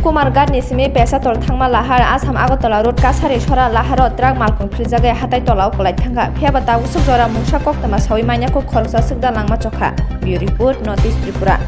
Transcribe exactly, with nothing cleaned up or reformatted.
Kumarghat ni simi Pesatol thangma lahar Assam Agartala road Kasari Sora laharo truck malkhung philjagwi hatai tolao kwlai thangkha. Phiyaba tabuk swk jora mungsa koktwma sawi manya kuk khoroksa swkda langma chokha. Bureau Report, North East Tripura.